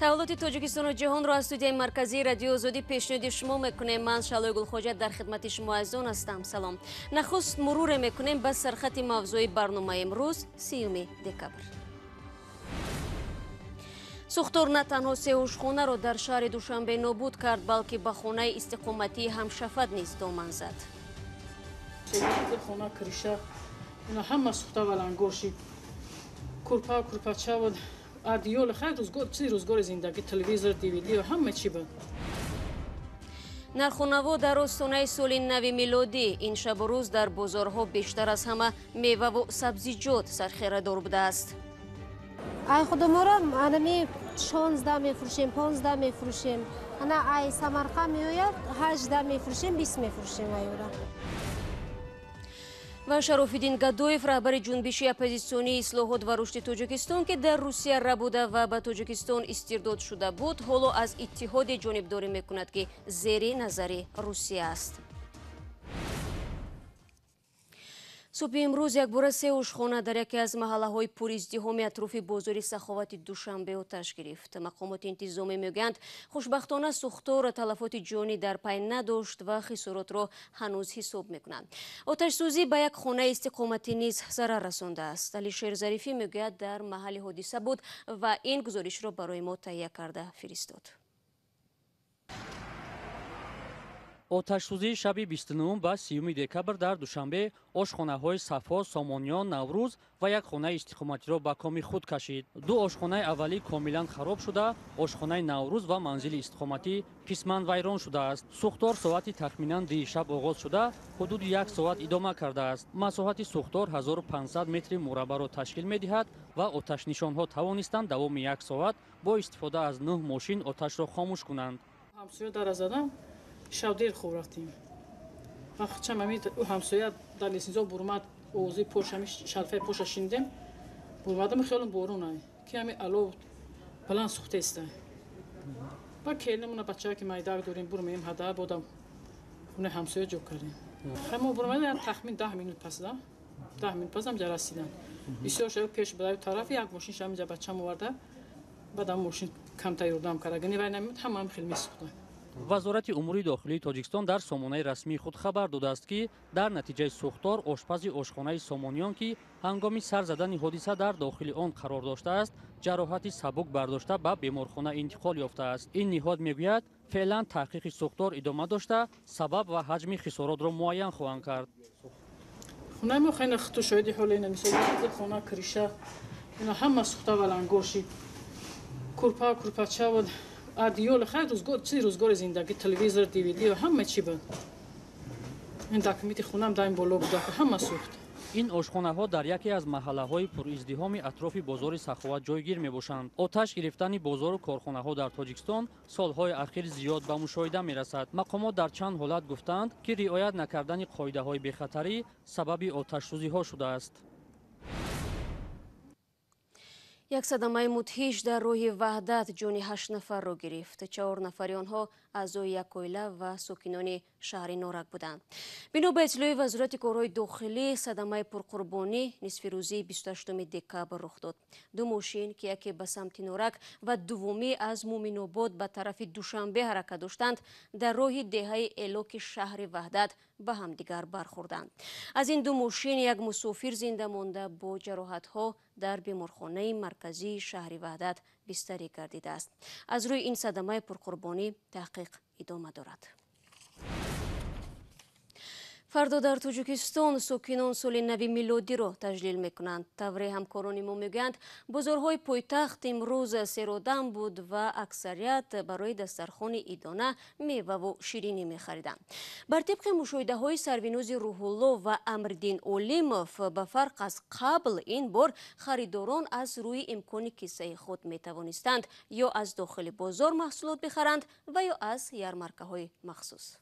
Таваллуди Тоҷикистону ҷаҳонро аз студияи марказии Радиои Озодӣ пешниҳоди шумо мекунем. Ман Шалои Гулхоҷа дар хидмати шумо азизон ҳастам. Салом. Нахуст муруре мекунем ба сархати мавзӯи барномаи имрӯз, 30 декабр. Сӯхтор на танҳо се ошхонаро дар шаҳри Душанбе нобуд кард, балки ба хонаи истиқоматии ҳамшафат низ доман зад. Хона криша, ина ҳама сӯхта валангор шид. Курпа, курпача буд. Адиёл хайр рӯзгор, чизи рӯзгори зиндагӣ, телевизор, DVD ва ҳама чӣ буд. Нархунаво дар остонаи соли нави милодӣ. Ин шабу рӯз дар бозорҳо бештар аз ҳама меваву сабзиҷот сархерадор будааст. Ай худуморо анами 16 мефурӯшем, 15 мефурӯшем. Ана ай Самарқанд меояд, 18 мефурӯшем, 20 мефурӯшем айёра. Ва Шарофиддин Гадоев, раҳбари ҷунбиши оппозитсионии ислоҳот ва рушди Тоҷикистон, ки дар Русия рабуда ва ба Тоҷикистон истирдод шуда буд, ҳоло аз иттиҳоде ҷонибдорӣ мекунад, ки зери назари Русия аст. Субҳи имрӯз якбора се ошхона дар яке аз маҳаллаҳои пуриздиҳоми атрофи бозори Саховати Душанбе оташ гирифт. Мақомоти интизомӣ мегӯянд, хушбахтона сӯхтор талафоти ҷонӣ дар пай надошт ва хисоротро ҳанӯз ҳисоб мекунанд. Оташсӯзӣ ба як хонаи истиқоматӣ низ зарар расондааст. Алишер Зарифӣ мегӯяд, дар маҳалли ҳодиса буд ва ин гузоришро барои мо таҳия карда фиристод. Оташсӯзии шаби 29 ба 30 декабр дар Душанбе ошхонаҳои Сафо, Сомониён, Наврӯз ва як хонаи истиқоматиро ба коми худ кашид. Ду ошхонаи аввалӣ комилан хароб шуда, ошхонаи Наврӯз ва манзили истиқоматӣ қисман вайрон шудааст. Сӯхтор соати тахминан 2 шаб оғоз шуда, ҳудуди як соат идома кардааст. Масоҳати сӯхтор 1500 метри мураббаъро ташкил медиҳад ва оташнишонҳо тавонистанд давоми як соат бо истифода аз 9 мошин оташро хомӯш кунанд. Ҳамсоя дара задам, шаб дер хоб рафтем. Вақт чам ами ҳамсоя дар лесинзо бурмад, овози пош, ами шалфаи поша шинидем. Бурмадам, хиёлам борон ай, ки ами алов баланд сӯхтеста. Ба келинамона бачаа ки майдак дорем, бурмеем ҳада бодам хонаи ҳамсоя ҷо кардем. Мо бурмадем тахмин 10 минут пас, да? 10 минут пас ҳамҷа расидан. Бисёр шаб пеш бадаи тарафи як мошин шамҷа бачам оварда, баъдам мошин камтар ёрдам карда. Гани вай намемуд, ҳамаам хел месӯхтанд. Вазорати умури дохилии Тоҷикистон дар сомонаи расмии худ хабар додааст, ки дар натиҷаи сӯхтор ошпази ошхонаи Сомониён, ки ҳангоми сар задани ҳодиса дар дохили он қарор доштааст, ҷароҳати сабук бардошта ба беморхона интиқол ёфтааст. Ин ниҳод мегӯяд, феълан таҳқиқи сӯхтор идома дошта, сабаб ва ҳаҷми хисоротро муайян хоҳанд кард. Хонаи мо хеле хиту шоҳиди ҳоле ина мисол, хона криша, ина ҳама сӯхта валангор шид. Курпа, курпача буд. Адиёл хайр рӯзгор, чизи рӯзгори зиндагӣ, телевизор, DVD ва ҳама чӣ буд. Ин документи хонам даим боло буда, ҳама сӯхт. Ин ошхонаҳо дар яке аз маҳаллаҳои пуриздиҳоми атрофи бозори Саховат ҷойгир мебошанд. Оташ гирифтани бозору корхонаҳо дар Тоҷикистон солҳои ахир зиёд ба мушоҳида мерасад. Мақомот дар чанд ҳолат гуфтаанд, ки риоят накардани қоидаҳои бехатарӣ сабаби оташсӯзиҳо шудааст. Як садамаи мудҳиш дар роҳи Ваҳдат ҷони 8 нафарро гирифт. 4 нафари онҳо аъзои як оила ва сокинони шаҳри Норак буданд. Бино ба иттилои Вазорати корҳои дохилӣ, садамаи пурқурбонӣ нисфирӯзии 28 декабр рух дод. Ду мошин, ки яке ба самти Норак ва дуввумӣ аз Муминобод ба тарафи Душанбе ҳаракат доштанд, дар роҳи деҳаи Элоки шаҳри Ваҳдат ба ҳамдигар бархӯрданд. Аз ин ду мошин як мусофир зинда монда бо ҷароҳатҳо дар беморхонаи марказии шаҳри Ваҳдат бистарӣ гардидааст. Аз рӯи ин садамаи пурқурбонӣ таҳқиқ идома дорад. Фардо дар Тоҷикистон сокинон соли нави милодиро таҷлил мекунанд. Тавре ҳамкорони мо мегӯянд, бозорҳои пойтахт имрӯз серодам буд ва аксарият барои дастархони идона меваву ширинӣ мехариданд. Бар тибқи мушоҳидаҳои Сарвинози Рӯҳулло ва Амриддин Олимов, ба фарқ аз қабл ин бор харидорон аз рӯи имкони киссаи худ метавонистанд ё аз дохили бозор маҳсулот бихаранд ва ё аз ярмаркаҳои махсус.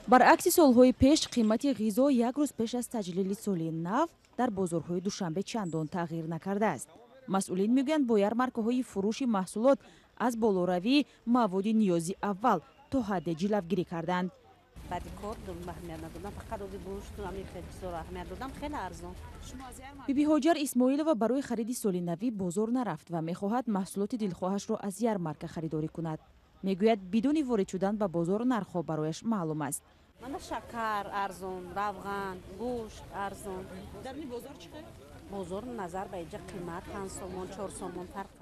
Баръакси солҳои пеш, қимати ғизо як рӯз пеш аз таҷлили соли нав дар бозорҳои Душанбе чандон тағйир накардааст. Масъулин мегӯянд, бо ярмаркаҳои фурӯши маҳсулот аз болоравии маводи ниёзи аввал то ҳадде ҷилавгирӣ карданд. Баъди кор аҳамият надодам, фақат ози гӯшту ҳамин хел чизоро аҳамият додам, хеле арзон. Биби Ҳоҷар Исмоилова барои хариди соли навӣ бозор нарафт ва мехоҳад маҳсулоти дилхоҳашро аз ярмарка харидорӣ кунад. Мегӯяд, бидуни ворид шудан ба бозор нархҳо барояш маълум аст. Мана шакар арзон, равған, гӯшт арзон. Дар ин бозор чӣ хел? Бозор назар ба инҷа қимат 5 сомон, 4 сомон фарқ аст.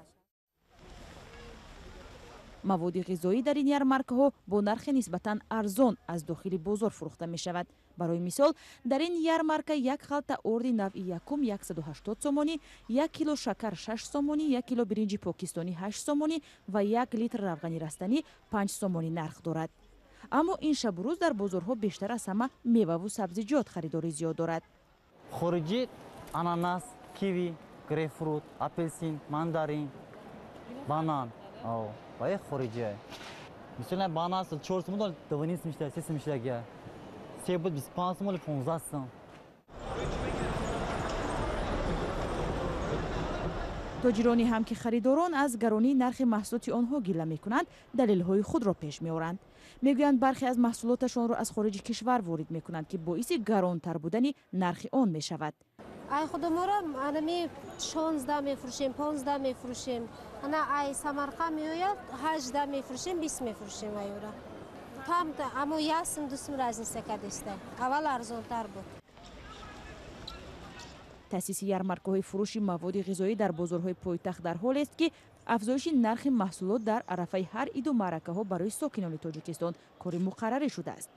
Маводи ғизоӣ дар ин ярмаркаҳо бо нархи нисбатан арзон аз дохили бозор фурӯхта мешавад. Барои мисол, дар ин ярмарка як халта орди навъи якум 180 сомонӣ, 1 кило шакар 6 сомонӣ, 1 кило биринҷи покистонӣ 8 сомонӣ ва 1 литр равғани растанӣ 5 сомонӣ нарх дорад. Аммо ин шабу рӯз дар бозорҳо бештар аз ҳама меваву сабзиҷот харидорӣ зиёд дорад. Хориҷӣ ананас, киви, грейпфрут, апелсин, мандарин, банан. Ва хориҷӣ. Мисолан банан 4 сомон, 2.5 сом мешавад, 3 сом мешавад. Себ буд 25 сом, 15 сом. Тоҷирони ҳам ки харидорон аз гаронии нархи маҳсулоти онҳо гила мекунанд, далелҳои худро пеш меоранд. Мегӯянд, бархе аз маҳсулоташонро аз хориҷи кишвар ворид мекунанд, ки боиси гаронтар будани нархи он мешавад. Ай худоморо анами 16 мефурӯшем, 15 мефурӯшем. Ана ай Самарқанд меояд, 18 мефурӯшем, 20 мефурӯшем аюра. Там амо ясм дусм разница кадиста. Аввал арзонтар буд. Таъсиси ярмаркаҳои фурӯши маводи ғизоӣ дар бозорҳои пойтахт дар ҳолест, ки афзоиши нархи маҳсулот дар арафаи ҳар иду маъракаҳо барои сокинони Тоҷикистон кори муқаррарӣ шудааст.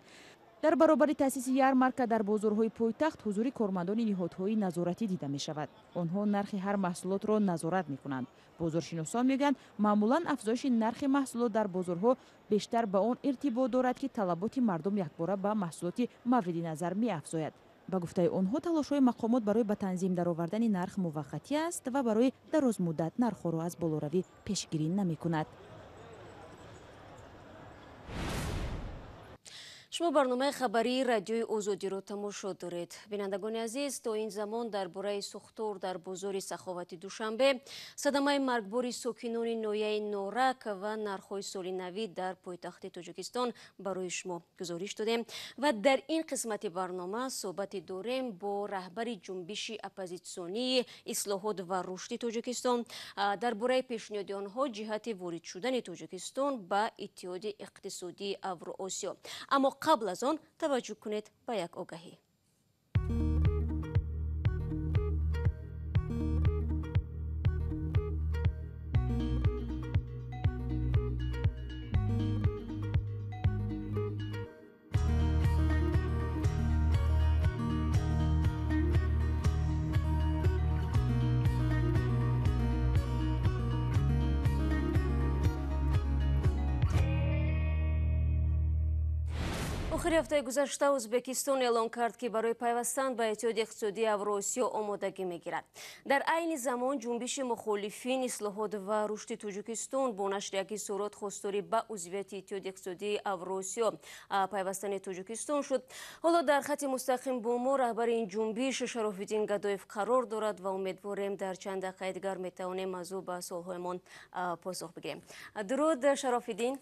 Дар баробари таъсиси ярмарка дар бозорҳои пойтахт ҳузури кормандони ниҳодҳои назоратӣ дида мешавад. Онҳо нархи ҳар маҳсулотро назорат мекунанд. Бозоршиносон мегӯянд, маъмулан афзоиши нархи маҳсулот дар бозорҳо бештар ба он иртибот дорад, ки талаботи мардум якбора ба маҳсулоти мавриди назар меафзояд. Ба гуфтаи онҳо, талошҳои мақомот барои ба танзим даровардани нарх муваққатӣ аст ва барои дарозмуддат нархҳоро аз болоравӣ пешгирӣ намекунад. Шумо барномаи хабарии радиои Озодиро тамошо доред. Бинандагони азиз, то ин замон дар бораи сӯхтор дар бозори Саховати Душанбе, садамаи маргбори сокинони ноҳияи Норак ва нархҳои соли навӣ дар пойтахти Тоҷикистон барои шумо гузориш додем. Ва дар ин қисмати барнома суҳбате дорем бо раҳбари ҷунбиши оппозитсионии ислоҳот ва рушди Тоҷикистон дар бораи пешниҳоди онҳо ҷиҳати ворид шудани Тоҷикистон ба Иттиҳоди иқтисодии Авроосиё. Аммо қабл аз он таваҷҷӯҳ кунед ба як огаҳӣ. Охири ҳафтаи гузашта Ӯзбекистон эълон кард, ки барои пайвастан ба Иттиҳоди иқтисодии Авроосиё омодагӣ мегирад. Дар айни замон ҷунбиши мухолифин ислоҳот ва рушди Тоҷикистон бо нашри як изҳорот хостори ба узвияти Иттиҳоди иқтисодии Авроосиё пайвастани Тоҷикистон шуд. Ҳоло дар хати мустақим бо мо раҳбари ин ҷунбиш Шарофиддин Гадоев қарор дорад ва умедворем дар чанд дақиқаи дигар метавонем аз ӯ ба суолҳоямон посух бигирем. Дуруд, Шарофиддин.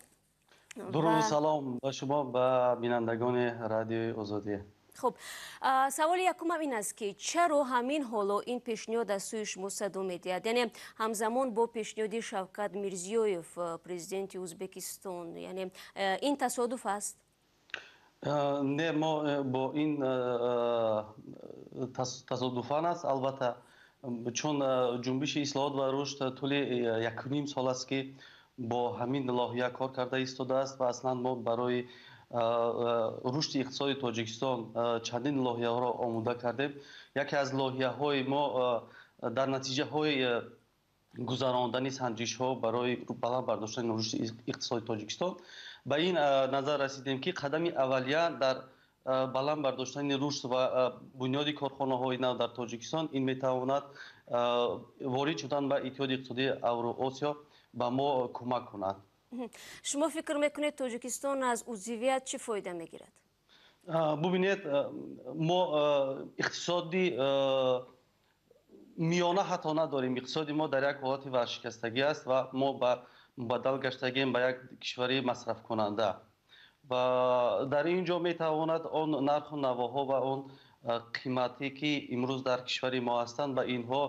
Дуруд, салом ба шумо ва бинандагони радиои Озодӣ. Хуб, саволи якумам ин аст, ки чаро ҳамин ҳоло ин пешниҳод аз сӯи шумо садо медиҳад? Яъне ҳамзамон бо пешниҳоди Шавкат Мирзиёев, президенти Ӯзбекистон, яъне ин тасодуф аст? Не, мо бо ин тасодуфан аст, албатта, чун ҷунбиши ислоҳот ва рушд тӯли 1.5 сол аст, ки бо ҳамин лоҳия кор карда истодааст ва аслан мо барои рушди иқтисоди Тоҷикистон чандин лоҳияҳоро омода кардем. Яке аз лоҳияҳои мо дар натиҷаҳои гузарондани санҷишҳо барои баланд бардоштани рушди иқтисоди Тоҷикистон ба ин назар расидем, ки қадами аввалия дар баланд бардоштани рушд ва бунёди корхонаҳои нав дар Тоҷикистон ин метавонад ворид шудан ба Иттиҳоди иқтисодии Авроосиё ба мо кӯмак кунад. Шумо фикр мекунед, Тоҷикистон аз узвият чӣ фоида мегирад? Бубинед, мо иқтисоди миёна ҳатто надорем. Иқтисоди мо дар як ҳолати варшикастагӣ аст ва мо ба мубаддал гаштагием ба як кишвари масрафкунанда. Ва дар ин ҷо метавонад он нарху навоҳо ва он қимате ки имрӯз дар кишвари мо ҳастанд, ба инҳо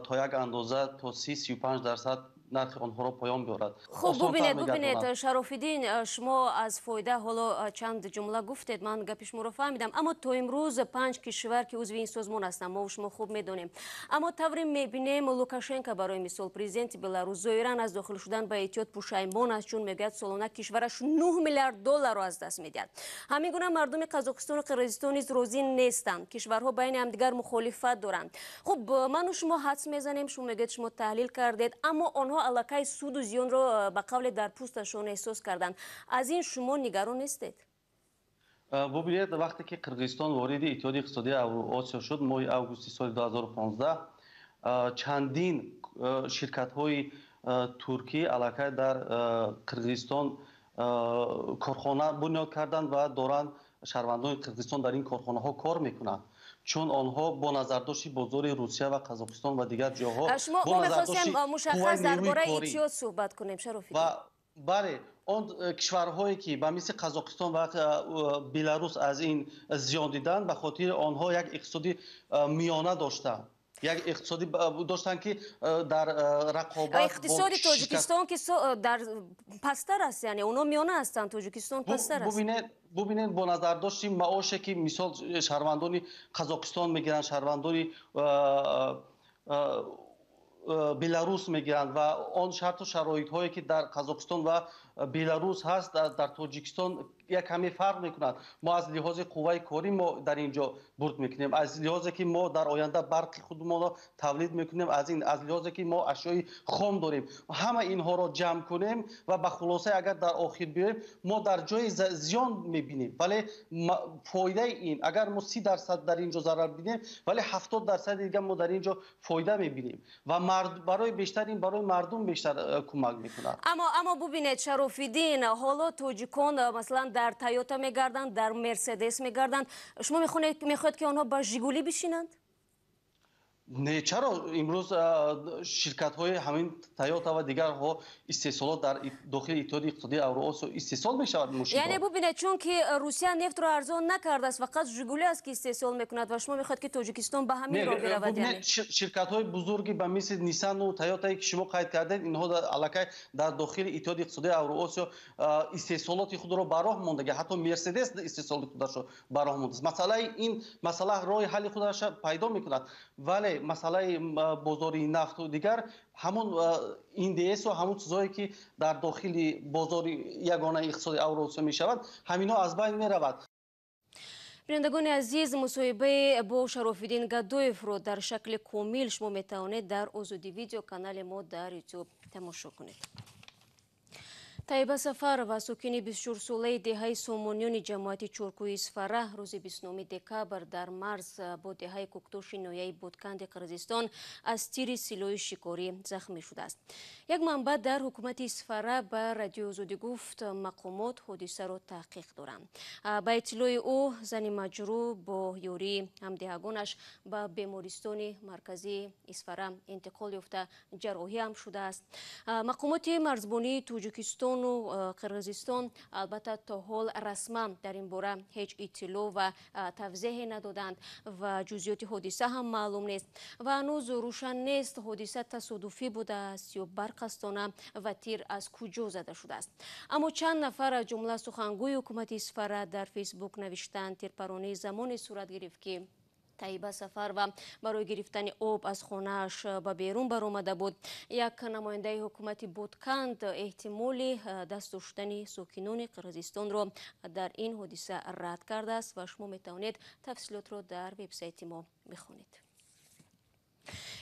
то як андоза то 30-35% нархи онҳоро поён биёрад. Хуб, бубинед, Шарофиддин, шумо аз фоида ҳоло чанд ҷумла гуфтед, ман гапи шуморо фаҳмидам, аммо то имрӯз 5 кишвар ки узви ин созмон ҳастанд, мо шумо хуб медонем. Аммо тавре мебинем, Лукашенко барои мисол, президенти Беларус, зоҳиран аз дохил шудан ба иттиҳод пушаймон аст, чун мегӯяд солона кишвараш 9 миллиард долларро аз даст медиҳад. Ҳамин гуна мардуми Қазоқистону Қирғизистон низ розӣ нестанд. Кишварҳо байни ҳамдигар мухолифат доранд. Хуб, ману шумо ҳадс мезанем, шумо мегӯед шумо таҳлил кардед, аммо онҳо аллакай суду зиёнро ба қавле дар пӯсташон эҳсос карданд. Аз ин шумо нигарон нестед? Бубинед, вақте ки Қирғизистон вориди Иттиҳоди иқтисодии Осиё шуд, моҳи августи соли 2015, чандин ширкатҳои туркӣ аллакай дар Қирғизистон корхона бунёд карданд ва доранд шаҳрвандони Қирғизистон дар ин корхонаҳо кор мекунанд. Чун онҳо бо назардошти бозори Русия ва Қазоқистон ва дигар ҷоҳо шумо мо мехостем мушаххас дар бораи иттиҳод суҳбат кунем, Шарофиддин. Ва бале, он кишварҳое ки ба мисли Қазоқистон ва Беларус аз ин зиён диданд, ба хотири онҳо як иқтисоди миёна доштанд. Як иқтисодӣ доштанд ки дар рақобат иқтисоди Тоҷикистон ки дар пасттар аст, яъне онҳо миёна ҳастанд, Тоҷикистон пасттар аст. Бубинед, бо назардошти маоше ки мисол шаҳрвандони Қазоқистон мегиранд, шаҳрвандони Беларус мегиранд ва он шарту шароитҳое ки дар Қазоқистон ва Беларус ҳаст, дар Тоҷикистон як каме фарқ мекунад. Мо аз лиҳози қувваи корӣ мо дар ин ҷо бурд мекунем, аз лиҳозе ки мо дар оянда барқи худмонро тавлид мекунем, аз ин аз лиҳозе ки мо ашёи хом дорем, ҳама инҳоро ҷамъ кунем ва ба хулоса агар дар охир биёем, мо дар ҷои зиён мебинем, вале фоидаи ин агар мо 30% дар ин ҷо зарар бинем, вале 70% дига мо дар ин ҷо фоида мебинем ва барои бештар ин барои мардум бештар кӯмак мекунад. Аммо бубинед, Шарофиддин, ҳоло тоҷикон масалан дар Тойота мегарданд, дар Мерседес мегарданд. Шумо мехоҳед ки онҳо ба Жигули бишинанд? Не, чаро имрӯз ширкатҳои ҳамин Тойота ва дигарҳо истеҳсолот дар дохили Иттиҳоди иқтисодии Авроосиё истеҳсол мешавад мошинҳо? Яъне бубинед, чун ки Русия нефтро арзон накардааст, фақат Жигули аст ки истеҳсол мекунад ва шумо мехоҳед ки Тоҷикистон ба ҳамин роҳ биравад. Ширкатҳои бузурги ба мисли Ниссану Тойотае ки шумо қайд кардед, инҳо аллакай дар дохили Иттиҳоди иқтисодии Авроосиё истеҳсолоти худро ба роҳ мондаги, ҳатто Мерседес истеҳсоли худашро ба роҳ мондааст. Масъалаи ин масъала роҳи ҳалли худашро пайдо мекунад, вале масъалаи бозори нафту дигар ҳамон НДС ва ҳамон чизҳое ки дар дохили бозори ягонаи иқтисоди Авроосиё мешавад, ҳаминҳо аз байн меравад. Бинандагони азиз, мусоҳибаи бо Шарофиддин Гадоевро дар шакли комил шумо метавонед дар Озодӣ видео канали мо дар YouTube тамошо кунед. Таиба Сафарова, сокини 24-солаи деҳаи Сомониёни ҷамоати Чоркӯи Исфара, рӯзи 29 декабр дар марз бо деҳаи Кӯктоши ноҳияи Бодканди Қирғизистон аз тири силоҳи шикорӣ захмӣ шудааст. Як манбаъ дар ҳукумати Исфара ба Радиои Озодӣ гуфт, мақомот ҳодисаро таҳқиқ доранд. Ба иттилои ӯ, зани маҷрӯҳ бо ёрии ҳамдеҳагонаш ба бемористони марказии Исфара интиқол ёфта ҷарроҳӣ ҳам шудааст. Мақомоти марзбонии Тоҷикистон Қирғизистон албатта то ҳол расман дар ин бора ҳеҷ иттилоъ ва тавзеҳе надоданд ва ҷузъиёти ҳодиса ҳам маълум нест ва ҳанӯз рӯшан нест ҳодиса тасодуфӣ будааст ё барқасдона ва тир аз куҷо зада шудааст. Аммо чанд нафар аз ҷумла сухангӯи ҳукумати Исфара дар Фейсбук навиштанд, тирпаронии замоне сурат гирифт ки Таиба Сафарова барои гирифтани об аз хонааш ба берун баромада буд. Як намояндаи ҳукумати Бодканд эҳтимоли даст доштани сокинони Қирғизистонро дар ин ҳодиса рад кардааст ва шумо метавонед тафсилотро дар вебсайти мо бихонед.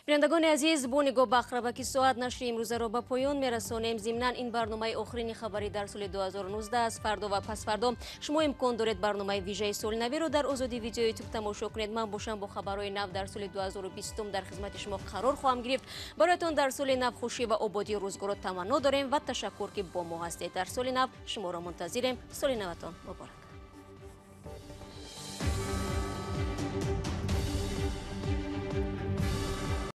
Бинандагони азиз, бо нигоҳ ба ақрабаки соат нашри имрӯзаро ба поён мерасонем. Зимнан ин барномаи охирини хабарӣ дар соли 2019 аст. Фардо ва пасфардо шумо имкон доред барномаи вижаи соли навиро дар Озодӣ видео ютуб тамошо кунед. Ман бошам бо хабарҳои нав дар соли 2020 дар хизмати шумо қарор хоҳам гирифт. Бароятон дар соли нав хушӣ ва ободии рӯзгорро таманно дорем ва ташаккур ки бо мо ҳастед. Дар соли нав шуморо мунтазирем. Соли наватон муборак.